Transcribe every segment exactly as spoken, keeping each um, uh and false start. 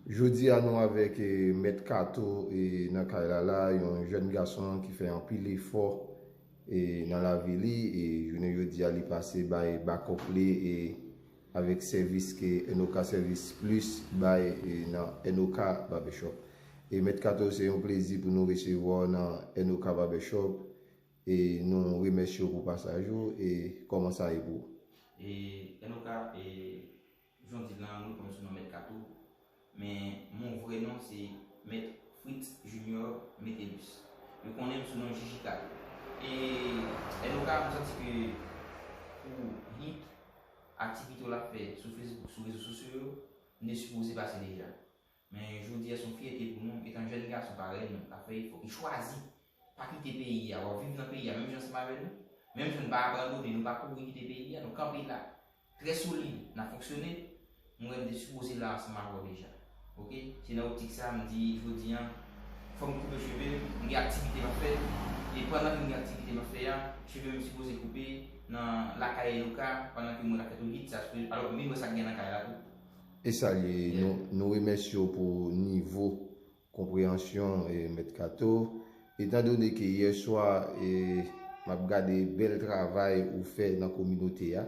Jodi a nou avèk eh, Mèt Kato eh, nan kay la la, yon jèn gason ki fè anpil efò eh, nan lavi li. E jounen jodi a li pase bay bakòp li eh, avèk sèvis ke Enoka Service Plus bay eh, nan Enoka Barbershop. E Mèt Kato, se yon plezi pou nou resevwa w nan Enoka Barbershop. E nou remèsye w pou pasaj ou. E kòman sa ye pou ou? E Enoka, e jan w di l lan, mwen konn sou non Mèt Kato, men mon vrè non se Mèt Fritz Junior Metellus. Yo konnen m sou non Jiji Kato. E Enoka, mwen santi ke pou hit aktivite w la fè sou Facebook, sou rezo sosyo yo, m te sipoze pase deja. Men jodi a se yon fyète pou nou, etan jèn gason parèy nou, k ap fè efò, ki chwazi pa kite peyi a, w ap viv nan peyi a menm jan ansanm avè nou, menm jan nou pa abandone, nou pa kouri kite peyi a, nou kanpe la, trè solid, n ap fonksyone, m wè m te sipoze la ansanm avè w deja. Oke? Se nan optik sa a m di jodi a, fò m koupe cheve m, m gen aktivite m ap fè, e pandan ke m gen aktivite m ap fè a, cheve m sipoze koupe nan lakay Enoka, pandan ke mwen ap fè tout hit sa, alò m vin wè sa k gen nan kay la tou. E sa l ye, nou, nou remèsye w pou nivo konpreyansyon eh, Mèt Kato. Etan done ke yè swa eh, m ap gade bèl travay ou fè nan kominote a,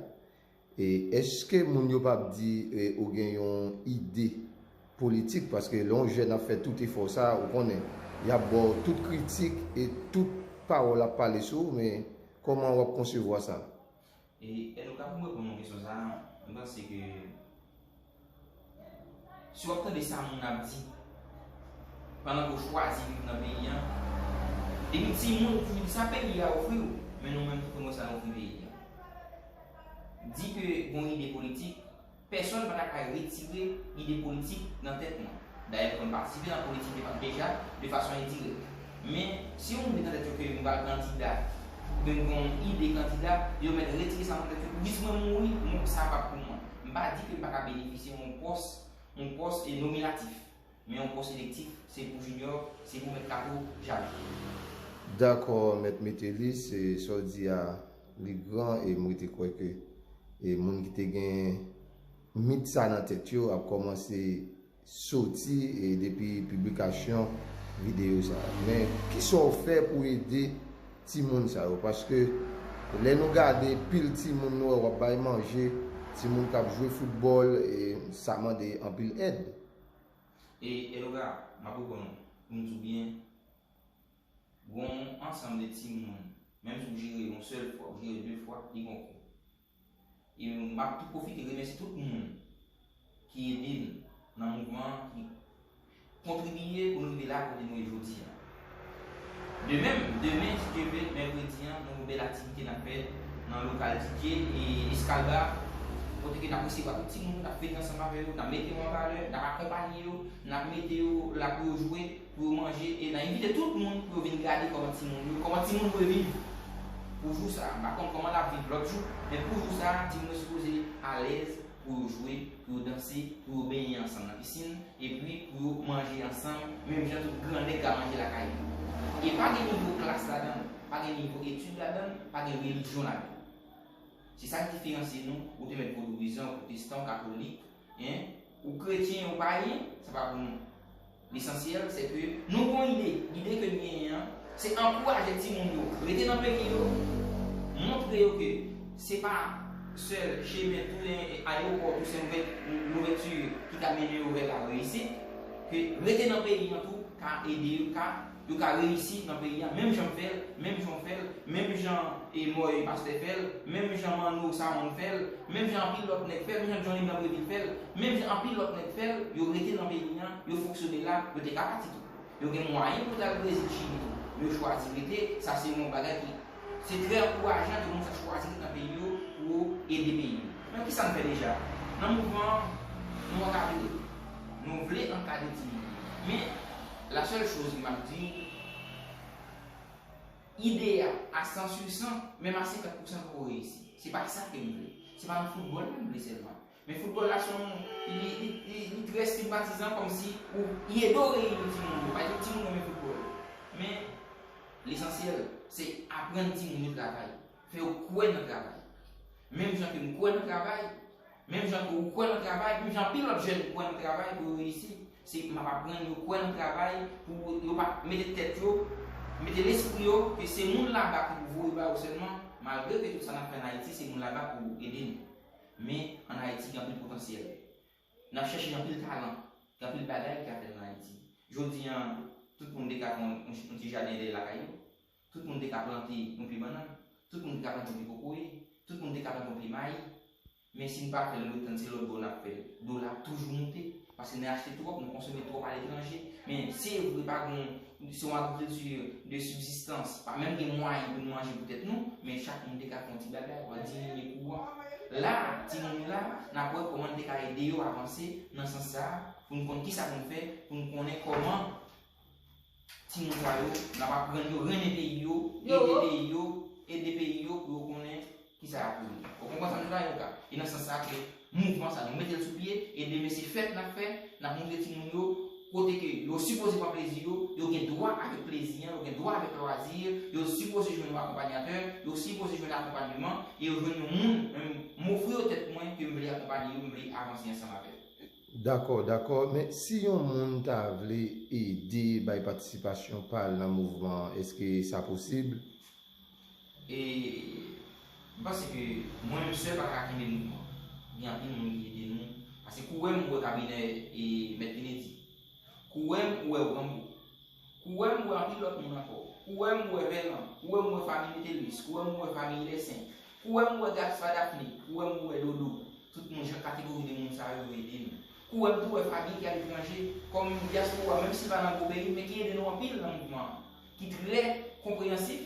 e èske moun yo p ap di eh, ou gen yon ide politik? Paske lè yon jèn ap fè tout efò sa, ou konnen, y ap ba w tout kritik e tout pawòl ap pale sou ou, men kòman w ap konsevwa sa? E Enoka, pou m reponn nan kesyon sa a, m panse ke si w ap tande sa moun ap di pandan ke w chwazi viv nan peyi a, depi w timoun ou toujou di sa peyi a ofri w, men nou menm tou kòman sa nou ofri peyi a. Di ke gen yon ide politik, pèsonn pa ta ka retire ide politik nan tèt mwen. Dayè m konn patisipe nan politik deja de fason endirèk. Men si yon moun met nan tèt yo ke m pral kandida, oubyen m gen yon ide kandida, yo mèt retire sa nan tèt yo pou jis mwen mouri, mwen sa p ap pou mwen. M pa di ke m pa ka benefisye yon pòs, yon pòs e nominatif. Men yon pòs elektif, se pou Junior, se pou Mèt Kato, jamè. Dakò, Mèt Metellus, e sa w di a li gran e m rete kwè ke e moun ki te gen mit sa nan tèt yo ap kòmanse soti e depi piblikasyon videyo sa a. Men kisa w fè pou ede timoun sa yo? Paske lè nou gade pil timoun nou wè w ap bay manje, timoun k ap jwe foutbòl, e sa mande anpil èd. E Enoka, m ap reponn ou, pou m di w byen, gon ansanm de timoun, menm si w jere yon sèl fwa, w jere de fwa, li gon kou. E m ap tou pwofite remèsye tout moun ki ede n nan mouvman an, ki kontribiye pou n rive la kote nou ye jodi a. De menm, demen, si Dye vle, mèkredi an, nou gen yon bèl aktivite n ap fè nan lokal D J e Eskalba, kote ke n ap resevwa tout timoun yo, n ap fete ansanm avè yo, n ap mete yo an valè, n ap akonpaye yo, n ap mete yo la pou yo jwe, pou yo manje, e n a envite tout moun pou yo vin gade kòman timoun yo, kòman timoun dwe viv. Pou jou sa a, m pa konn kòman l ap viv lòt jou, men pou jou sa a, timoun yo sipoze alèz pou yo jwe, pou yo danse, pou yo benyen ansanm nan pisin, epi pou yo manje ansanm, menm jan tout gran nèg ka manje lakay yo. E pa gen nivo klas ladan l, pa gen nivo etid ladan l, pa gen relijyon ladan l. Se sa k diferansye nou, ou te mèt vodouyizan, ou pwotestan, ou katolik, en, ou kretyen, ou payen, sa pa pou nou. Lesansyèl, se ke nou gon ide. Ide ke n genyen an, se ankouraje timoun yo rete nan peyi yo, montre yo ke se pa sèl chemen Tousen, ayewopò Tousen Louvèti ki ka mennen yo vè la reyisit, ke rete nan peyi an tou ka ede yo, ka Yo ka reyisi nan peyi a, menm jan m fè l, menm jan w fè l, menm jan e Mòy pastè fè l, menm jan Manno Samon fè l, menm jan anpil lòt nèg fè l, menm jan Johnny Blanc Breville fè l, menm jan anpil lòt nèg fè l, yo rete nan peyi a, yo fonksyone la, yo te ka pati tou. Yo gen mwayen pou yo t al Brezil, Chili tou, men yo chwazi rete, sa se yon bagay ki, se trè ankourajan ke moun sa chwazi rete nan peyi yo pou yo ede peyi yo. Men kisa n fè deja? Nan mouvman an, nou ankadre, nou vle ankadre timoun yo. Men, la sèl choz ke m ap di, ide a, a san sou san, menm a senkant pou san poko reyisi. Se pa sa ke m vle. Se pa nan foutbòl menm m vle sèlman. Men foutbòl la se yon, li, li, li, li trè estigmatizan kòmsi ou, li ede w reyini timoun yo. Pa egzanp, timoun renmen foutbòl. Men, lesansyèl, se aprann timoun yo travay. Fè yo kwè nan travay. Menm jan ke m kwè nan travay, Menm jan ke ou kwè nan travay, menm jan anpil lòt jèn kwè nan travay pou yo reyisi. Se m ap aprann yo kwè nan travay, pou yo pa mete tèt yo, mete lespri yo ke se moun laba ki pou voye ba yo sèlman, malgre ke tout sa n ap fè ann Ayiti, se moun laba pou ede nou. Men ann Ayiti gen anpil potansyèl. N ap chèche anpil talan, gen anpil bagay ki ka fèt ann Ayiti. Jodi a, tout moun te ka fè yon, yon ti jaden dèyè lakay yo. Tout moun te ka plante yon pye bannann, tout moun te ka plante yon pye kokoye, tout moun te ka plante yon pye mayi. Men si n pa fè l, nou ret tann se lòt bò n ap fè l. Dola ap toujou moute, paske n achte twòp, nou konsome twòp aletranje. Men se vre, pa gen, se yon agrikilti de sibzistans, pa menm gen mwayen pou n manje pou tèt nou, men chak moun te ka fè yon ti bagay, w a diminye kou an. La, timoun yo la, n ap wè kòman n te ka ede yo avanse nan sans sa a, pou n konn kisa pou n fè, pou n konnen kòman timoun sa yo, n ap aprann yo renmen peyi yo, ede peyi yo, ede peyi yo pou yo konnen kisa y ap vini. Ou konprann sa m di la, Enoka? E nan sans sa ke mouvman sa, nou mete l sou pye, e demen se fèt n ap fè, n ap montre timoun yo kote ke yo sipoze pran plezi yo, yo gen dwa avèk plezi an, yo gen dwa avèk lwazi, yo sipoze jwenn yon akonpanyatè, yo sipoze jwenn akonpanyeman, e yo jwenn yon moun, m, m ofri yo tèt mwen ke m vle akonpanye yo, m vle avanse ansanm avè yo. Dakò, dakò. Men si yon moun ta vle ede bay patisipasyon pa l nan mouvman an, èske sa posib? E, m panse ke mwen menm sèl pa ka kenbe mouvman. Gen anpil moun ki ede nou. Paske kou wè m wè kabinè e Mèt Kennedy. Kou wè m wè Ranbo. Kou wè m wè anpil lòt moun ankò. Kou wè m wè Vèlan. Kou wè m wè fanmi Metellus. Kou wè m wè fanmi Lèsenk. Kou wè m wè Gaspard Daphné. Kou wè m wè Dodo. Tout moun, jan kategori de moun sa yo, yo ede nou. Kou wè m tou wè fanmi ki aletranje. Kòm dyaspora, menm si pa nan gwo peyi, men ki ede nou anpil nan mouvman an. Ki trè konpreyansif.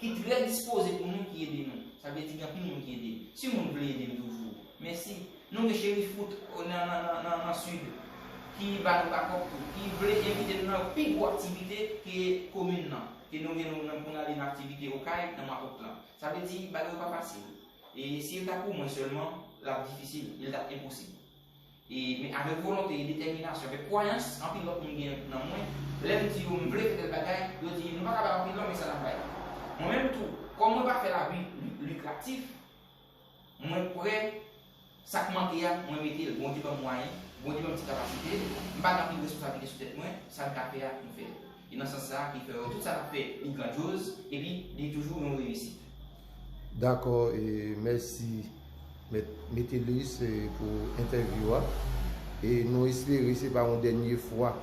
Ki trè dispoze pou nou, ki ede nou. Sa vle di gen anpil moun ki ede. Si yon moun vle ede m toujou, mèsi. Nou gen Cheri Foot nan, nan, nan, nan, nan Sid, ki ba nou bakòp tou, ki vle envite nou nan pi gwo aktivite ke komin nan. Ke nou gen nou nan pou n ale nan aktivite Okay nan mwa Okt lan. Sa vle di bagay yo pa fasil. E si l ta pou mwen sèlman, l ap difisil, e l t ap enposib. E, men avèk volonte e detèminasyon, avèk kwayans anpil lòt moun gen nan mwen, lè m di yo m vle fè tèl bagay, yo di nou pa ka bay anpil non, men sa n ap bay. Mwen menm tou, kòm mwen pa fè lavi li-, likratif, mwen prè, sa k manke a, mwen mete l. Bondye ban m mwayen, Bondye ban m ti kapasite, m pa gen anpil responsablite sou tèt mwen, sa m ka fè a, m fè l. E nan sans sa a ki fè yo tout sa n ap fè, li grandyoz, epi li toujou yon reyisit. Dakò, e mèsi, Mèt Metellus, e pou entèvyou a. E nou espere se pa yon dènye fwa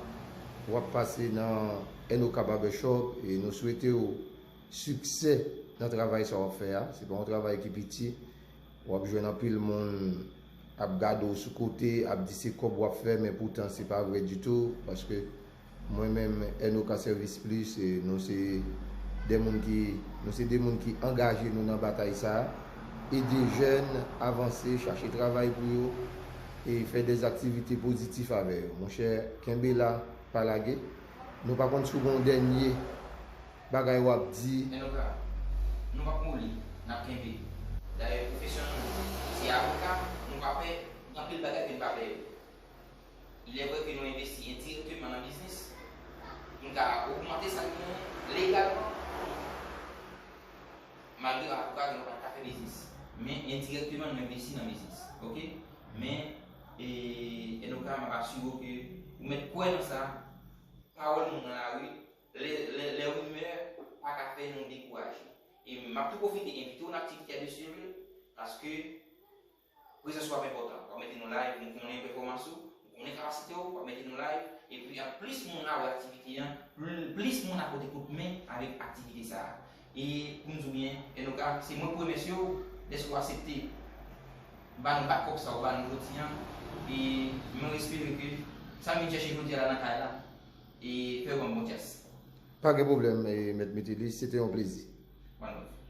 w ap pase nan Enoka Barbershop, e nou swete w siksè nan travay sa w ap fè a. Se pa yon travay ki piti. W ap jwenn anpil moun ap gade w sou kote, ap di se kòb w ap fè, men poutan se pa vre ditou, paske mwen menm, Enoka Service Plus, e nou se de moun ki, nou se de moun ki angaje nou nan batay sa a, ede jèn avanse, chache travay pou yo, e fè de aktivite pozitif avè yo. Monchè, kenbe la, pa lage. Nou pa konn si w gen yon dènye bagay w ap di. Enoka, nou p ap moli, n ap kenbe. Dayè, pwofesyon nou, se avoka, nou pa pè, gen anpil bagay ke n pa pè yo. Ilèvrè ke nou envesti endirèkteman nan biznis, nou ka ogmante sa ke nou legalman. Malgre avoka ke nou pa t ka fè biznis, men endirèkteman nou envesti nan biznis. Oke? Men, e, Enoka, m ap asire w ke ou mèt kwè nan sa, pawòl moun nan lari, lè, lè, lè rimè pa ka fè nou dekouraje. E m ap tou pwofite envite w nan aktivite a de Surville, paske prezans ou ap enpòtan. W ap mete nou live, nou konnen pèfòmans ou, nou konnen kapasite w, w ap mete nou live. Epi, an plis moun la wè aktivite an, pl-, plis moun ap pote kout men avèk aktivite sa a. E pou m di w byen, Enoka, se mwen pou remèsye w dèske w aksepte ba nou bakòp sa ou ba nou jodi an. E mwen espere ke sa m vin chèche jodi a la nan kay la, e fè w ban m bon djaz. Pa gen pwoblèm, e, Mèt Metellus, se te yon plezi. One love.